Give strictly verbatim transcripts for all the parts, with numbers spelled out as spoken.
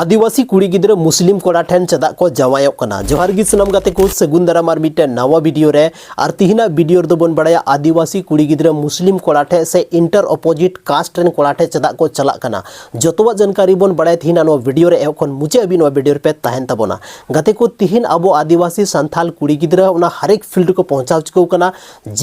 ᱟᱹᱫᱤᱵᱟᱹᱥᱤ ᱠᱩᱲᱤ ᱜᱤᱫᱽᱨᱟᱹ ᱢᱩᱥᱞᱤᱢ ᱠᱚᱲᱟ ᱴᱷᱮᱱ ᱪᱮᱫᱟᱜ ᱠᱚ ᱡᱟᱶᱟᱭᱚᱜ ᱠᱟᱱᱟ? ᱡᱚᱦᱟᱨ ᱜᱮ ᱥᱟᱱᱟᱢ ᱜᱟᱛᱮ ᱠᱚ, ᱥᱟᱹᱜᱩᱱ ᱫᱟᱨᱟᱢ ᱟᱨ ᱢᱤᱫᱴᱮᱱ ᱱᱟᱣᱟ ᱵᱷᱤᱰᱤᱭᱳ ᱨᱮ᱾ ᱟᱨ ᱛᱤᱦᱤᱧᱟᱜ ᱵᱷᱤᱰᱤᱭᱳ ᱨᱮᱫᱚ ᱵᱚᱱ ᱵᱟᱲᱟᱭᱟ ᱟᱹᱫᱤᱵᱟᱹᱥᱤ ᱠᱩᱲᱤ ᱜᱤᱫᱽᱨᱟᱹ ᱢᱩᱥᱞᱤᱢ ᱠᱚᱲᱟ ᱴᱷᱮᱱ ᱥᱮ ᱤᱱᱴᱟᱨ ᱚᱯᱳᱡᱤᱴ ᱠᱟᱥᱴ ᱨᱮᱱ ᱠᱚᱲᱟ ᱴᱷᱮᱱ ᱪᱮᱫᱟᱜ ᱠᱚ ᱪᱟᱞᱟᱜ ᱠᱟᱱᱟ᱾ ᱡᱚᱛᱚᱣᱟᱜ ᱡᱟᱱᱠᱟᱨᱤ ᱵᱚᱱ ᱵᱟᱲᱟᱭᱟ ᱛᱤᱦᱤᱧᱟᱜ ᱱᱚᱣᱟ ᱵᱷᱤᱰᱤᱭᱳ ᱨᱮ, ᱮᱦᱚᱵ ᱠᱷᱚᱱ ᱢᱩᱪᱟᱹᱫ ᱦᱟᱹᱵᱤᱡ ᱱᱚᱣᱟ ᱵᱷᱤᱰᱤᱭᱳ ᱨᱮᱯᱮ ᱛᱟᱦᱮᱱ ᱛᱟᱵᱚᱱᱟ᱾ ᱜᱟᱛᱮ ᱠᱚ, ᱛᱤᱦᱤᱧ ᱟᱵᱚ ᱟᱹᱫᱤᱵᱟᱹᱥᱤ ᱥᱟᱱᱛᱷᱟᱞ ᱠᱩᱲᱤ ᱜᱤᱫᱽᱨᱟᱹ ᱚᱱᱟ ᱦᱟᱨᱮᱠ ᱯᱷᱤᱞᱰ ᱨᱮᱠᱚ ᱯᱚᱦᱚᱸᱪᱟᱣ ᱪᱩᱠᱟᱹᱣ ᱠᱟᱱᱟ,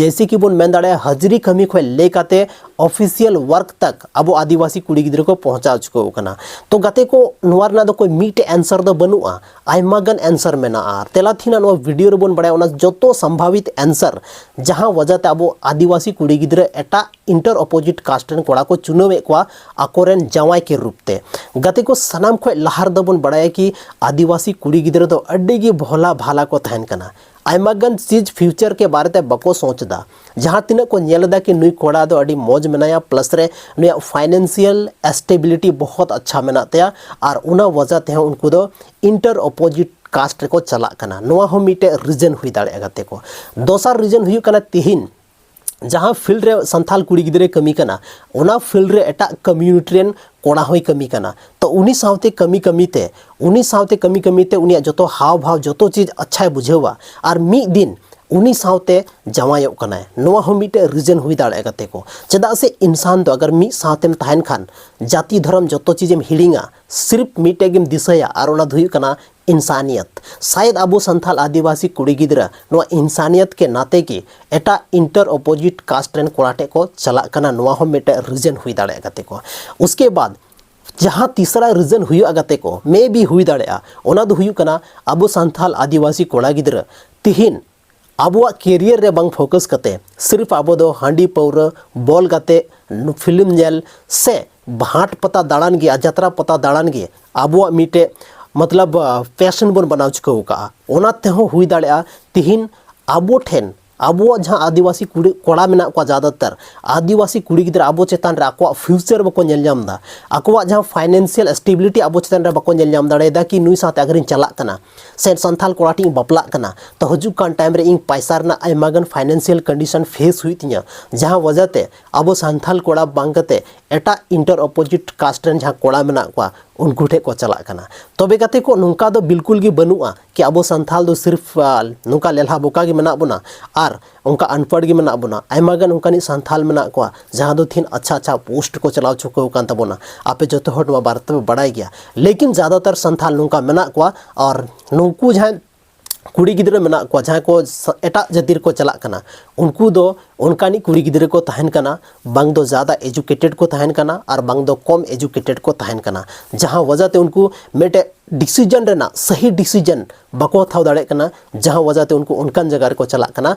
ᱡᱮᱭᱥᱮ ᱠᱤ ᱵᱚᱱ ᱢᱮᱱ ᱫᱟᱲᱮᱭᱟᱜᱼᱟ ᱦᱟᱡᱽᱨᱤ ᱠᱟᱹᱢᱤ ᱠᱷᱚᱱ ᱞᱟᱹᱭ ᱠᱟᱛᱮ ᱚᱯᱷᱤᱥᱤᱭᱟᱞ ᱣᱟᱨᱠ ᱛᱟᱠ ᱟᱵᱚ ᱟᱹᱫᱤᱵᱟᱹᱥᱤ ᱠᱩᱲᱤ ᱜᱤᱫᱽᱨᱟᱹ ᱠᱚ ᱯᱚᱦᱚᱸᱪᱟᱣ ᱪᱩᱠᱟᱹᱣ ᱠᱟᱱᱟ᱾ ᱛᱚ ᱜᱟᱛᱮ ᱠᱚ, ᱱᱚᱣᱟ ᱨᱮᱱᱟᱜ ᱫᱚ ᱠᱳᱭ ᱢᱤᱫᱴᱮᱡ ᱟᱱᱥᱟᱨ ᱫᱚ ᱵᱟᱹᱱᱩᱜᱼᱟ, ᱟᱭᱢᱟ ᱜᱟᱱ ᱟᱱᱥᱟᱨ ᱢᱮᱱᱟᱜᱼᱟ᱾ ᱟᱨ ᱛᱮᱞᱟ ᱛᱤᱦᱤᱧᱟᱜ ᱱᱚᱣᱟ ᱵᱷᱤᱰᱤᱭᱳ ᱨᱮᱵᱚᱱ ᱵᱟᱲᱟᱭᱟ ᱚᱱᱟ ᱡᱚᱛᱚ ᱥᱚᱢᱵᱷᱟᱵᱤᱛ ᱟᱱᱥᱟᱨ, ᱡᱟᱦᱟᱸ ᱣᱟᱡᱟ ᱛᱮ ᱟᱵᱚ ᱟᱹᱫᱤᱵᱟᱹᱥᱤ ᱠᱩᱲᱤ ᱜᱤᱫᱽᱨᱟᱹ ᱮᱴᱟᱜ ᱤᱱᱴᱟᱨ ᱚᱯᱳᱡᱤᱴ ᱠᱟᱥᱴ ᱨᱮᱱ ᱠᱚᱲᱟ ᱠᱚ ᱪᱩᱱᱟᱹᱣᱮᱫ ᱠᱚᱣᱟ ᱟᱠᱚᱨᱮᱱ ᱡᱟᱶᱟᱭ ᱠᱮ ᱨᱩᱯ ᱛᱮ᱾ ᱜᱟᱛᱮ ᱠᱚ, ᱥᱟᱱᱟᱢ ᱠᱷᱚᱱ ᱞᱟᱦᱟ ᱨᱮᱫᱚ ᱵᱚᱱ ᱵᱟᱲᱟᱭᱟ ᱠᱤ ᱟᱹᱫᱤᱵᱟᱹᱥᱤ ᱠᱩᱲᱤ ᱜᱤᱫᱽᱨᱟᱹ ᱫᱚ ᱟᱹᱰᱤ ᱜᱮ ᱵᱷᱚᱞᱟ ᱵᱷᱟᱞᱟ ᱠᱚ ᱛᱟᱦᱮᱱ ᱠᱟᱱᱟ᱾ ᱟᱭᱢᱟ ᱜᱟᱱ ᱪᱤᱡᱽ ᱯᱷᱤᱭᱩᱪᱟᱨ ᱠᱮ ᱵᱟᱨᱮ ᱛᱮ ᱵᱟᱠᱚ ᱥᱚᱪ ᱮᱫᱟ᱾ ᱡᱟᱦᱟᱸ ᱛᱤᱱᱟᱹᱜ ᱠᱚ ᱧᱮᱞ ᱮᱫᱟ ᱠᱤ ᱱᱩᱭ ᱠᱚᱲᱟ ᱫᱚ ᱟᱹᱰᱤ ᱢᱚᱡᱽ ᱢᱮᱱᱟᱭᱟ, ᱯᱞᱟᱥ ᱨᱮ ᱱᱩᱭᱟᱜ ᱯᱷᱟᱭᱱᱮᱱᱥᱤᱭᱟᱞ ᱥᱴᱮᱵᱤᱞᱤᱴᱤ ᱵᱚᱦᱚᱛ ᱟᱪᱪᱷᱟ ᱢᱮᱱᱟᱜ ᱛᱟᱭᱟ, ᱟᱨ ᱚᱱᱟ ᱣᱟᱡᱟ ᱛᱮᱦᱚᱸ ᱩᱱᱠᱩ ᱫᱚ ᱤᱱᱴᱟᱨ ᱚᱯᱳᱡᱤᱴ ᱠᱟᱥᱴ ᱨᱮᱠᱚ ᱪᱟᱞᱟᱜ ᱠᱟᱱᱟ᱾ ᱱᱚᱣᱟ ᱦᱚᱸ ᱢᱤᱫᱴᱮᱡ ᱨᱤᱡᱮᱱ ᱦᱩᱭ ᱫᱟᱲᱮᱭᱟᱜᱼᱟ ᱜᱟᱛᱮ ᱠᱚ᱾ ᱫᱚᱥᱟᱨ ᱨᱤᱡᱮᱱ ᱦᱩᱭᱩᱜ ᱠᱟᱱᱟ ᱛᱤᱦᱤᱧ ᱡᱟᱦᱟᱸ ᱯᱷᱤᱞᱰ ᱨᱮ ᱥᱟᱱᱛᱷᱟᱞ ᱠᱩᱲᱤ ᱜᱤᱫᱽᱨᱟᱹᱭ ᱠᱟᱹᱢᱤ ᱠᱟᱱᱟ, ᱚᱱᱟ ᱯᱷᱤᱞᱰ ᱨᱮ ᱮᱴᱟᱜ ᱠᱚᱢᱭᱩᱱᱤᱴᱤ ᱨᱮᱱ ᱠᱚᱲᱟ ᱦᱚᱸᱭ ᱠᱟᱹᱢᱤ ᱠᱟᱱᱟ᱾ ᱛᱚ ᱩᱱᱤ ᱥᱟᱶᱛᱮ ᱠᱟᱹᱢᱤ ᱠᱟᱹᱢᱤ ᱛᱮ, ᱩᱱᱤ ᱥᱟᱶᱛᱮ ᱠᱟᱹᱢᱤ ᱠᱟᱹᱢᱤ ᱛᱮ ᱩᱱᱤᱭᱟᱜ ᱡᱚᱛᱚ ᱦᱟᱣ ᱵᱷᱟᱣ, ᱡᱚᱛᱚ ᱪᱤᱡᱽ ᱟᱪᱪᱷᱟᱭ ᱵᱩᱡᱷᱟᱹᱣᱟ᱾ ᱟᱨ ᱢᱤᱫ ᱫᱤᱱ ᱩᱱᱤ ᱥᱟᱶᱛᱮ ᱡᱟᱶᱟᱭᱚᱜ ᱠᱟᱱᱟᱭ᱾ ᱱᱚᱣᱟ ᱦᱚᱸ ᱢᱤᱫᱴᱮᱡ ᱨᱤᱡᱮᱱ ᱦᱩᱭ ᱫᱟᱲᱮᱭᱟᱜᱼᱟ ᱜᱟᱛᱮ ᱠᱚ᱾ ᱪᱮᱫᱟᱜ ᱥᱮ ᱤᱱᱥᱟᱱ ᱫᱚ ᱟᱜᱟᱨ ᱢᱤᱫ ᱥᱟᱶᱛᱮᱢ ᱛᱟᱦᱮᱱ ᱠᱷᱟᱱ ᱡᱟᱹᱛᱤ ᱫᱷᱚᱨᱚᱢ ᱡᱚᱛᱚ ᱪᱤᱡᱽ ᱮᱢ ᱦᱤᱲᱤᱧᱟ, ᱥᱤᱨᱯ ᱢᱤᱫᱴᱮᱡ ᱜᱮᱢ ᱫᱤᱥᱟᱹᱭᱟ, ᱟᱨ ᱚᱱᱟ ᱫᱚ ᱦᱩᱭᱩᱜ ᱠᱟᱱᱟ ᱤᱱᱥᱟᱱᱤᱭᱟᱛ᱾ ᱥᱟᱭᱮᱫ ᱟᱵᱚ ᱥᱟᱱᱛᱷᱟᱞ ᱟᱹᱫᱤᱵᱟᱹᱥᱤ ᱠᱩᱲᱤ ᱜᱤᱫᱽᱨᱟᱹ ᱱᱚᱣᱟ ᱤᱱᱥᱟᱱᱤᱭᱟᱛ ᱠᱮ ᱱᱟᱛᱮ ᱜᱮ ᱮᱴᱟᱜ ᱤᱱᱴᱟᱨ ᱚᱯᱳᱡᱤᱴ ᱠᱟᱥᱴ ᱨᱮᱱ ᱠᱚᱲᱟ ᱴᱷᱮᱡ ᱠᱚ ᱪᱟᱞᱟᱜ ᱠᱟᱱᱟ᱾ ᱱᱚᱣᱟ ᱦᱚᱸ ᱢᱤᱫᱴᱮᱡ ᱨᱤᱡᱮᱱ ᱦᱩᱭ ᱫᱟᱲᱮᱭᱟᱜᱼᱟ ᱜᱟᱛᱮ ᱠᱚ᱾ ᱩᱥᱠᱮ ᱵᱟᱫ ᱡᱟᱦᱟᱸ ᱛᱤᱥᱨᱟ ᱨᱤᱡᱮᱱ ᱦᱩᱭᱩᱜᱼᱟ ᱜᱟᱛᱮ ᱠᱚ, ᱢᱮ ᱵᱤ ᱦᱩᱭ ᱫᱟᱲᱮᱭᱟᱜᱼᱟ, ᱚᱱᱟ ᱫᱚ ᱦᱩᱭᱩᱜ ᱠᱟᱱᱟ ᱟᱵᱚ ᱥᱟᱱᱛᱷᱟᱞ ᱟᱹᱫᱤᱵᱟᱹᱥᱤ ᱠᱚᱲᱟ ᱜᱤᱫᱽᱨᱟᱹ ᱛᱤᱦᱤᱧ ᱟᱵᱚᱣᱟᱜ ᱠᱮᱨᱤᱭᱟᱨ ᱨᱮ ᱵᱟᱝ ᱯᱷᱳᱠᱟᱥ ᱠᱟᱛᱮ ᱥᱤᱨᱯ ᱟᱵᱚ ᱫᱚ ᱦᱟᱺᱰᱤ ᱯᱟᱹᱣᱨᱟᱹ, ᱵᱚᱞ ᱜᱟᱛᱮ, ᱯᱷᱤᱞᱢ ᱧᱮᱞ ᱥᱮ ᱦᱟᱴ ᱯᱟᱛᱟ ᱫᱟᱬᱟᱱ ᱜᱮ ᱟᱨ ᱡᱟᱛᱨᱟ ᱯᱟᱛᱟ ᱫᱟᱬᱟᱱ ᱜᱮ ᱟᱵᱚᱣᱟᱜ ᱢᱤᱫᱴᱮᱡ ᱢᱚᱛᱞᱚᱵ ᱯᱮᱥᱚᱱ ᱵᱚᱱ ᱵᱮᱱᱟᱣ ᱪᱩᱠᱟᱹᱣ ᱠᱟᱜᱼᱟ᱾ ᱚᱱᱟ ᱛᱮᱦᱚᱸ ᱦᱩᱭ ᱫᱟᱲᱮᱭᱟᱜᱼᱟ ᱛᱤᱦᱤᱧ ᱟᱵᱚ ᱴᱷᱮᱱ ᱟᱵᱚᱣᱟᱜ ᱡᱟᱦᱟᱸ ᱟᱹᱫᱤᱵᱟᱹᱥᱤ ᱠᱩᱲᱤ ᱠᱚᱲᱟ ᱢᱮᱱᱟᱜ ᱠᱚᱣᱟ, ᱡᱟᱫᱟᱛᱟᱨ ᱟᱹᱫᱤᱵᱟᱹᱥᱤ ᱠᱩᱲᱤ ᱜᱤᱫᱽᱨᱟᱹ ᱟᱵᱚ ᱪᱮᱛᱟᱱ ᱨᱮ ᱟᱠᱚᱣᱟᱜ ᱯᱷᱤᱭᱩᱪᱟᱨ ᱵᱟᱠᱚ ᱧᱮᱞ ᱧᱟᱢ ᱮᱫᱟ, ᱟᱠᱚᱣᱟᱜ ᱡᱟᱦᱟᱸ ᱯᱷᱟᱭᱱᱮᱱᱥᱤᱭᱟᱞ ᱥᱴᱮᱵᱤᱞᱤᱴᱤ ᱟᱵᱚ ᱪᱮᱛᱟᱱ ᱨᱮ ᱵᱟᱠᱚ ᱧᱮᱞ ᱧᱟᱢ ᱫᱟᱲᱮᱭᱟᱫᱟ ᱠᱤ ᱱᱩᱭ ᱥᱟᱶᱛᱮ ᱟᱜᱟᱨᱤᱧ ᱪᱟᱞᱟᱜ ᱠᱟᱱᱟ ᱥᱮ ᱥᱟᱱᱛᱷᱟᱞ ᱠᱚᱲᱟ ᱴᱷᱮᱱ ᱤᱧ ᱵᱟᱯᱞᱟᱜ ᱠᱟᱱᱟ, ᱛᱚ ᱦᱤᱡᱩᱜ ᱠᱟᱱ ᱴᱟᱭᱤᱢ ᱨᱮ ᱤᱧ ᱯᱟᱭᱥᱟ ᱨᱮᱱᱟᱜ ᱟᱭᱢᱟ ᱜᱟᱱ ᱯᱷᱟᱭᱱᱮᱱᱥᱤᱭᱟᱞ ᱠᱚᱱᱰᱤᱥᱚᱱ ᱯᱷᱮᱥ ᱦᱩᱭᱩᱜ ᱛᱤᱧᱟᱹ, ᱡᱟᱦᱟᱸ ᱣᱟᱡᱟ ᱛᱮ ᱟᱵᱚ ᱥᱟᱱᱛᱷᱟᱞ ᱠᱚᱲᱟ ᱵᱟᱝ ᱠᱟᱛᱮ ᱮᱴᱟᱜ ᱤᱱᱴᱟᱨ ᱚᱯᱳᱡᱤᱴ ᱠᱟᱥᱴ ᱨᱮᱱ ᱡᱟᱦᱟᱸ ᱠᱚᱲᱟ ᱢᱮᱱᱟᱜ ᱠᱚᱣᱟ, ᱩᱱᱠᱩ ᱴᱷᱮᱱ ᱠᱚ ᱪᱟᱞᱟᱜ ᱠᱟᱱᱟ᱾ ᱛᱚᱵᱮ ᱜᱟᱛᱮ ᱠᱚ, ᱱᱚᱝᱠᱟ ᱫᱚ ᱵᱤᱞᱠᱩᱞ ᱜᱮ ᱵᱟᱹᱱᱩᱜᱼᱟ ᱠᱤ ᱟᱵᱚ ᱥᱟᱱᱛᱟᱞ ᱫᱚ ᱥᱤᱨᱯ, ᱟ, ᱱᱚᱝᱠᱟ ᱞᱮᱞᱦᱟ ᱵᱚᱠᱟ ᱜᱮ ᱢᱮᱱᱟᱜ ᱵᱚᱱᱟ ᱟᱨ ᱚᱱᱠᱟ ᱟᱱᱯᱟᱲ ᱜᱮ ᱢᱮᱱᱟᱜ ᱵᱚᱱᱟ᱾ ᱟᱭᱢᱟ ᱜᱟᱱ ᱚᱱᱠᱟᱱᱤᱡ ᱥᱟᱱᱛᱟᱞ ᱢᱮᱱᱟᱜ ᱠᱚᱣᱟ ᱡᱟᱦᱟᱸ ᱫᱚ ᱛᱤᱦᱤᱧ ᱟᱪᱪᱷᱟ ᱟᱪᱪᱷᱟ ᱯᱳᱥᱴ ᱠᱚ ᱪᱟᱞᱟᱣ ᱪᱩᱠᱟᱹᱣ ᱟᱠᱟᱱ ᱛᱟᱵᱚᱱᱟ᱾ ᱟᱯᱮ ᱡᱚᱛᱚ ᱦᱚᱲ ᱱᱚᱣᱟ ᱵᱟᱨᱮ ᱛᱮᱯᱮ ᱵᱟᱲᱟᱭ ᱜᱮᱭᱟ, ᱞᱮᱠᱤᱱ ᱡᱟᱫᱟᱛᱟᱨ ᱥᱟᱱᱛᱟᱞ ᱱᱚᱝᱠᱟ ᱢᱮᱱᱟᱜ ᱠᱚᱣᱟ᱾ ᱟᱨ ᱱᱩᱠᱩ ᱡᱟᱦᱟᱸᱭ ᱠᱩᱲᱤ ᱜᱤᱫᱽᱨᱟᱹ ᱢᱮᱱᱟᱜ ᱠᱚᱣᱟ, ᱡᱟᱦᱟᱸᱭ ᱠᱚ ᱥᱟ-, ᱮᱴᱟᱜ ᱡᱟᱹᱛᱤ ᱨᱮᱠᱚ ᱪᱟᱞᱟᱜ ᱠᱟᱱᱟ, ᱩᱱᱠᱩ ᱫᱚ ᱚᱱᱠᱟᱱᱤᱡ ᱠᱩᱲᱤ ᱜᱤᱫᱽᱨᱟᱹ ᱠᱚ ᱛᱟᱦᱮᱱ ᱠᱟᱱᱟ, ᱵᱟᱝ ᱫᱚ ᱡᱟᱫᱟ ᱮᱡᱩᱠᱮᱴᱮᱰ ᱠᱚ ᱛᱟᱦᱮᱱ ᱠᱟᱱᱟ ᱟᱨ ᱵᱟᱝ ᱫᱚ ᱠᱚᱢ ᱮᱡᱩᱠᱮᱴᱮᱰ ᱠᱚ ᱛᱟᱦᱮᱱ ᱠᱟᱱᱟ᱾ ᱡᱟᱦᱟᱸ ᱣᱟᱡᱟ ᱛᱮ ᱩᱱᱠᱩ ᱢᱤᱫᱴᱮᱡ ᱰᱤᱥᱤᱡᱚᱱ ᱨᱮᱱᱟᱜ ᱥᱟᱹᱦᱤ ᱰᱤᱥᱤᱡᱚᱱ ᱵᱟᱠᱚ ᱦᱟᱛᱟᱣ ᱫᱟᱲᱮᱭᱟᱜ ᱠᱟᱱᱟ, ᱡᱟᱦᱟᱸ ᱣᱟᱡᱟ ᱛᱮ ᱩᱱᱠᱩ ᱚᱱᱠᱟᱱ ᱡᱟᱭᱜᱟ ᱨᱮᱠᱚ ᱪᱟᱞᱟᱜ ᱠᱟᱱᱟ᱾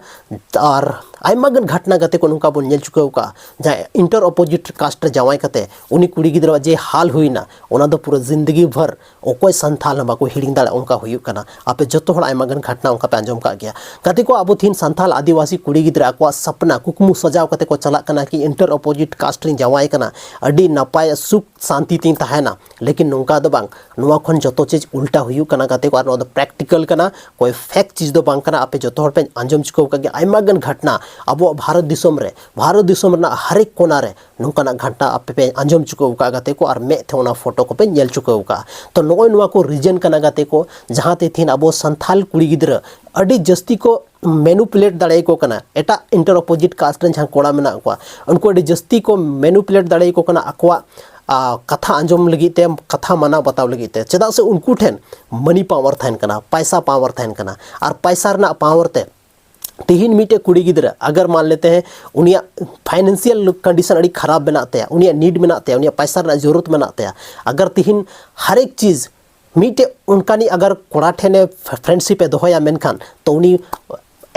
ᱟᱨ ᱟᱭᱢᱟ ᱜᱟᱱ ᱜᱷᱟᱴᱱᱟ ᱜᱟᱛᱮ ᱠᱚ ᱱᱚᱝᱠᱟ ᱵᱚᱱ ᱧᱮᱞ ᱪᱩᱠᱟᱹᱣ ᱠᱟᱜᱼᱟ, ᱡᱟᱦᱟᱸ ᱤᱱᱴᱟᱨ ᱚᱯᱳᱡᱤᱴ ᱠᱟᱥᱴ ᱨᱮ ᱡᱟᱶᱟᱭ ᱠᱟᱛᱮ ᱩᱱᱤ ᱠᱩᱲᱤ ᱜᱤᱫᱽᱨᱟᱹᱣᱟᱜ ᱡᱮ ᱦᱟᱞ ᱦᱩᱭᱱᱟ, ᱚᱱᱟ ᱫᱚ ᱯᱩᱨᱟᱹ ᱡᱤᱱᱫᱮᱜᱤ ᱵᱷᱚᱨ ᱚᱠᱚᱭ ᱥᱟᱱᱛᱷᱟᱞ ᱦᱚᱸ ᱵᱟᱠᱚ ᱦᱤᱲᱤᱧ ᱫᱟᱲᱮᱭᱟᱜᱼᱟ, ᱚᱱᱠᱟ ᱦᱩᱭᱩᱜ ᱠᱟᱱᱟ᱾ ᱟᱯᱮ ᱡᱚᱛᱚ ᱦᱚᱲ ᱟᱭᱢᱟ ᱜᱟᱱ ᱜᱷᱟᱴᱱᱟ ᱚᱱᱠᱟ ᱯᱮ ᱟᱸᱡᱚᱢ ᱠᱟᱜ ᱜᱮᱭᱟ᱾ ᱜᱟᱛᱮ ᱠᱚ, ᱟᱵᱚ ᱛᱤᱦᱤᱧ ᱥᱟᱱᱛᱷᱟᱞ ᱟᱹᱫᱤᱵᱟᱹᱥᱤ ᱠᱩᱲᱤ ᱜᱤᱫᱽᱨᱟᱹ ᱟᱠᱚᱣᱟᱜ ᱥᱟᱯᱱᱟ ᱠᱩᱠᱢᱩ ᱥᱟᱡᱟᱣ ᱠᱟᱛᱮ ᱠᱚ ᱪᱟᱞᱟᱜ ᱠᱟᱱᱟ ᱠᱤ ᱤᱱᱴᱟᱨ ᱚᱯᱳᱡᱤᱴ ᱠᱟᱥᱴ ᱨᱤᱧ ᱡᱟᱶᱟᱭ ᱠᱟᱱᱟ, ᱟᱹᱰᱤ ᱱᱟᱯᱟᱭ ᱥᱩᱠ ᱥᱟᱱᱛᱤ ᱛᱤᱧ ᱛᱟᱦᱮᱱᱟ, ᱞᱮᱠᱤᱱ ᱱᱚᱝᱠᱟ ᱫᱚ ᱵᱟᱝ᱾ ᱱᱚᱣᱟ ᱠᱷᱚᱱ ᱡᱚᱛᱚ ᱪᱤᱡᱽ ᱩᱞᱴᱟ ᱦᱩᱭᱩᱜ ᱠᱟᱱᱟ ᱜᱟᱛᱮ ᱠᱚ, ᱟᱨ ᱱᱚᱣᱟ ᱫᱚ ᱯᱨᱮᱠᱴᱤᱠᱟᱞ ᱠᱟᱱᱟ, ᱠᱳᱭ ᱯᱷᱮᱠ ᱪᱤᱡᱽ ᱫᱚ ᱵᱟᱝ ᱠᱟᱱᱟ᱾ ᱟᱯᱮ ᱡᱚᱛᱚ ᱦᱚᱲ ᱯᱮ ᱟᱸᱡᱚᱢ ᱪᱩᱠᱟᱹᱣ ᱠᱟᱜ ᱜᱮᱭᱟ, ᱟᱭᱢᱟ ᱜᱟᱱ ᱜᱷᱟᱴᱱᱟ ᱟᱵᱚᱣᱟᱜ ᱵᱷᱟᱨᱚᱛ ᱫᱤᱥᱚᱢ ᱨᱮ, ᱵᱷᱟᱨᱚᱛ ᱫᱤᱥᱚᱢ ᱨᱮᱱᱟᱜ ᱦᱟᱨᱮᱠ ᱠᱚᱱᱟ ᱨᱮ ᱱᱚᱝᱠᱟᱱᱟᱜ ᱜᱷᱟᱴᱱᱟ ᱟᱯᱮ ᱯᱮ ᱟᱸᱡᱚᱢ ᱪᱩᱠᱟᱹᱣ ᱠᱟᱜᱼᱟ ᱜᱟᱛᱮ ᱠᱚ, ᱟᱨ ᱢᱮᱫ ᱛᱮ ᱚᱱᱟ ᱯᱷᱳᱴᱳ ᱠᱚᱯᱮ ᱧᱮᱞ ᱪᱩᱠᱟᱹᱣ ᱠᱟᱜᱼᱟ᱾ ᱛᱚ ᱱᱚᱜᱼᱚᱭ ᱱᱚᱣᱟ ᱠᱚ ᱨᱤᱡᱮᱱ ᱠᱟᱱᱟ ᱜᱟᱛᱮ ᱠᱚ, ᱡᱟᱦᱟᱸ ᱛᱮ ᱛᱤᱦᱤᱧ ᱟᱵᱚ ᱥᱟᱱᱛᱷᱟᱞ ᱠᱩᱲᱤ ᱜᱤᱫᱽᱨᱟᱹ ᱟᱹᱰᱤ ᱡᱟᱹᱥᱛᱤ ᱠᱚ ᱢᱮᱱᱩᱯᱩᱞᱮᱴ ᱫᱟᱲᱮᱭᱟᱠᱚ ᱠᱟᱱᱟ᱾ ᱮᱴᱟᱜ ᱤᱱᱴᱟᱨ ᱚᱯᱳᱡᱤᱴ ᱠᱟᱥᱴ ᱨᱮᱱ ᱡᱟᱦᱟᱸ ᱠᱚᱲᱟ ᱢᱮᱱᱟᱜ ᱠᱚᱣᱟ, ᱩᱱᱠᱩ ᱟᱹᱰᱤ ᱡᱟᱹᱥᱛᱤ ᱠᱚ ᱢᱮᱱᱩᱯᱩᱞᱮᱴ ᱫᱟᱲᱮᱭᱟᱠᱚ ᱠᱟᱱᱟ ᱟᱠᱚᱣᱟᱜ, ᱟ, ᱠᱟᱛᱷᱟ ᱟᱸᱡᱚᱢ ᱞᱟᱹᱜᱤᱫ ᱛᱮ, ᱠᱟᱛᱷᱟ ᱢᱟᱱᱟᱣ ᱵᱟᱛᱟᱣ ᱞᱟᱹᱜᱤᱫ ᱛᱮ, ᱪᱮᱫᱟᱜ ᱥᱮ ᱩᱱᱠᱩ ᱴᱷᱮᱱ ᱢᱟᱹᱱᱤ ᱯᱟᱣᱟᱨ ᱛᱟᱦᱮᱱ ᱠᱟᱱᱟ, ᱯᱟᱭᱥᱟ ᱯᱟᱣᱟᱨ ᱛᱟᱦᱮᱱ ᱠᱟᱱᱟ, ᱟᱨ ᱯᱟᱭᱥᱟ ᱨᱮᱱᱟᱜ ᱯᱟᱣᱟᱨ ᱛᱮ ᱛᱤᱦᱤᱧ ᱢᱤᱫᱴᱮᱡ ᱠᱩᱲᱤ ᱜᱤᱫᱽᱨᱟᱹ ᱟᱜᱟᱨ ᱢᱟᱱ ᱞᱮᱛᱮ ᱦᱮᱸ ᱩᱱᱤᱭᱟᱜ ᱯᱷᱟᱭᱱᱮᱱᱥᱤᱭᱟᱞ ᱠᱚᱱᱰᱤᱥᱚᱱ ᱟᱹᱰᱤ ᱠᱷᱟᱨᱟᱯ ᱢᱮᱱᱟᱜ ᱛᱟᱭᱟ, ᱩᱱᱤᱭᱟᱜ ᱱᱤᱰ ᱢᱮᱱᱟᱜ ᱛᱟᱭᱟ, ᱩᱱᱤᱭᱟᱜ ᱯᱟᱭᱥᱟ ᱨᱮᱱᱟᱜ ᱡᱚᱨᱩᱨᱟᱛ ᱢᱮᱱᱟᱜ ᱛᱟᱭᱟ, ᱟᱜᱟᱨ ᱛᱤᱦᱤᱧ ᱦᱟᱨᱮᱠ ᱪᱤᱡᱽ ᱢᱤᱫᱴᱮᱡ ᱚᱱᱠᱟᱱᱤᱡ ᱟᱜᱟᱨ ᱠᱚᱲᱟ ᱴᱷᱮᱱᱮ ᱯᱷᱨᱮᱱᱰᱥᱤᱯ ᱮ ᱫᱚᱦᱚᱭᱟ, ᱢᱮᱱᱠᱷᱟᱱ ᱛᱚ ᱩᱱᱤ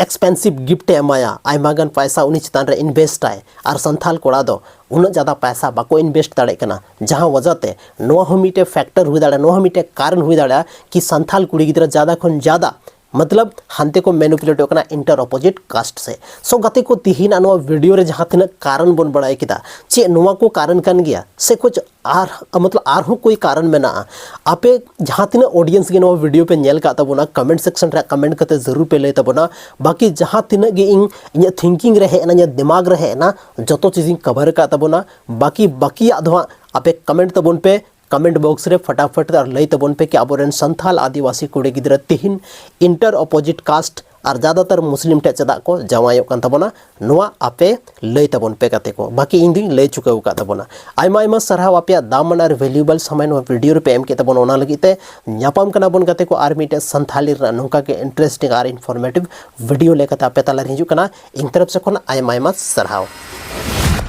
ᱮᱠᱥᱯᱮᱱᱥᱤᱵᱷ ᱜᱤᱯᱷᱴ ᱮ ᱮᱢᱟᱭᱟ, ᱟᱭᱢᱟ ᱜᱟᱱ ᱯᱟᱭᱥᱟ ᱩᱱᱤ ᱪᱮᱛᱟᱱ ᱨᱮ ᱤᱱᱵᱷᱮᱥᱴ ᱟᱭ᱾ ᱟᱨ ᱥᱟᱱᱛᱷᱟᱞ ᱠᱚᱲᱟ ᱫᱚ ᱩᱱᱟᱹᱜ ᱡᱟᱫᱟ ᱯᱟᱭᱥᱟ ᱵᱟᱠᱚ ᱤᱱᱵᱷᱮᱥᱴ ᱫᱟᱲᱮᱭᱟᱜ ᱠᱟᱱᱟ, ᱡᱟᱦᱟᱸ ᱣᱟᱡᱟ ᱛᱮ ᱱᱚᱣᱟ ᱦᱚᱸ ᱢᱤᱫᱴᱮᱡ ᱯᱷᱮᱠᱴᱚᱨ ᱦᱩᱭ ᱫᱟᱲᱮᱭᱟᱜᱼᱟ, ᱱᱚᱣᱟ ᱦᱚᱸ ᱢᱤᱫᱴᱮᱡ ᱠᱟᱨᱚᱱ ᱦᱩᱭ ᱫᱟᱲᱮᱭᱟᱜᱼᱟ ᱠᱤ ᱥᱟᱱᱛᱷᱟᱞ ᱠᱩᱲᱤ ᱜᱤᱫᱽᱨᱟᱹ ᱡᱟᱫᱟ ᱠᱷᱚᱱ ᱡᱟᱫᱟ ᱢᱚᱛᱞᱚᱵ ᱦᱟᱱᱛᱮ ᱠᱚ ᱢᱮᱱᱩᱯᱩᱞᱮᱴᱚᱜ ᱠᱟᱱᱟ ᱤᱱᱴᱟᱨ ᱚᱯᱳᱡᱤᱴ ᱠᱟᱥᱴ ᱥᱮ᱾ ᱥᱚ ᱜᱟᱛᱮ ᱠᱚ, ᱛᱤᱦᱤᱧᱟᱜ ᱱᱚᱣᱟ ᱵᱷᱤᱰᱤᱭᱳ ᱨᱮ ᱡᱟᱦᱟᱸ ᱛᱤᱱᱟᱹᱜ ᱠᱟᱨᱚᱱ ᱵᱚᱱ ᱵᱟᱲᱟᱭ ᱠᱮᱫᱟ, ᱪᱮᱫ ᱱᱚᱣᱟ ᱠᱚ ᱠᱟᱨᱚᱱ ᱠᱟᱱ ᱜᱮᱭᱟ ᱥᱮ ᱠᱩᱪ ᱟᱨ ᱢᱚᱛᱞᱚᱵ ᱟᱨᱦᱚᱸ ᱠᱚᱭ ᱠᱟᱨᱚᱱ ᱢᱮᱱᱟᱜᱼᱟ? ᱟᱯᱮ ᱡᱟᱦᱟᱸ ᱛᱤᱱᱟᱹᱜ ᱚᱰᱤᱭᱮᱱᱥ ᱜᱮ ᱱᱚᱣᱟ ᱵᱷᱤᱰᱤᱭᱳ ᱯᱮ ᱧᱮᱞ ᱠᱟᱜ ᱛᱟᱵᱚᱱᱟ, ᱠᱚᱢᱮᱱᱴ ᱥᱮᱠᱥᱚᱱ ᱨᱮ ᱠᱚᱢᱮᱱᱴ ᱠᱟᱛᱮ ᱡᱟᱹᱨᱩᱲ ᱯᱮ ᱞᱟᱹᱭ ᱛᱟᱵᱚᱱᱟ᱾ ᱵᱟᱠᱤ ᱡᱟᱦᱟᱸ ᱛᱤᱱᱟᱹᱜ ᱜᱮ ᱤᱧ ᱤᱧᱟᱹᱜ ᱛᱷᱤᱝᱠᱤᱝ ᱨᱮ ᱦᱮᱡ ᱮᱱᱟ, ᱤᱧᱟᱹᱜ ᱫᱤᱢᱟᱜᱽ ᱨᱮ ᱦᱮᱡ ᱮᱱᱟ, ᱡᱚᱛᱚ ᱪᱤᱡᱤᱧ ᱠᱟᱵᱷᱟᱨ ᱠᱟᱜ ᱛᱟᱵᱚᱱᱟ᱾ ᱵᱟᱠᱤ ᱵᱟᱠᱤᱭᱟᱜ ᱫᱚ ᱦᱟᱸᱜ ᱟᱯᱮ ᱠᱚᱢᱮᱱᱴ ᱛᱟᱵᱚᱱ ᱯᱮ, comment box ᱨᱮ ᱯᱷᱟᱴᱟᱯᱷᱟᱴ ᱟᱨ ᱞᱟᱹᱭ ᱛᱟᱵᱚᱱ ᱯᱮ ᱠᱤ ᱟᱵᱚᱨᱮᱱ ᱥᱟᱱᱛᱟᱞ ᱟᱹᱫᱤᱵᱟᱹᱥᱤ ᱠᱩᱲᱤ ᱜᱤᱫᱽᱨᱟᱹ ᱛᱤᱦᱤᱧ inter opposite caste ᱟᱨ ᱡᱟᱫᱟᱛᱟᱨ ᱢᱩᱥᱞᱤᱢ ᱴᱷᱮᱱ ᱪᱮᱫᱟᱜ ᱠᱚ ᱡᱟᱶᱟᱭᱚᱜ ᱠᱟᱱ ᱛᱟᱵᱚᱱᱟ, ᱱᱚᱣᱟ ᱟᱯᱮ ᱞᱟᱹᱭ ᱛᱟᱵᱚᱱ ᱯᱮ ᱜᱟᱛᱮ ᱠᱚ᱾ ᱵᱟᱹᱠᱤ ᱤᱧ ᱫᱩᱧ ᱞᱟᱹᱭ ᱪᱩᱠᱟᱹᱣ ᱟᱠᱟᱫ ᱛᱟᱵᱚᱱᱟ᱾ ᱟᱭᱢᱟ ᱟᱭᱢᱟ ᱥᱟᱨᱦᱟᱣ ᱟᱯᱮᱭᱟᱜ ᱫᱟᱢᱟᱱ ᱟᱨ valuable ᱥᱚᱢᱚᱭ ᱱᱚᱣᱟ video ᱨᱮᱯᱮ ᱮᱢ ᱠᱮᱫ ᱛᱟᱵᱚᱱᱟ, ᱚᱱᱟ ᱞᱟᱹᱜᱤᱫ ᱛᱮ᱾ ᱧᱟᱯᱟᱢ ᱠᱟᱱᱟ ᱵᱚᱱ ᱜᱟᱛᱮ ᱠᱚ ᱟᱨ ᱢᱤᱫᱴᱮᱡ ᱥᱟᱱᱛᱷᱟᱞᱤ ᱨᱮᱱᱟᱜ ᱱᱚᱝᱠᱟ ᱜᱮ interesting ᱟᱨ informative video ᱞᱮᱠᱟᱛᱮ ᱟᱯᱮ ᱛᱟᱞᱟᱨᱮ ᱦᱤᱡᱩᱜ ᱠᱟᱱᱟ᱾ ᱤᱧ ᱛᱚᱨᱚᱯ ᱥᱮᱫ ᱠᱷᱚᱱ ᱟᱭᱢᱟ ᱟᱭᱢᱟ ᱥᱟᱨᱦᱟᱣ᱾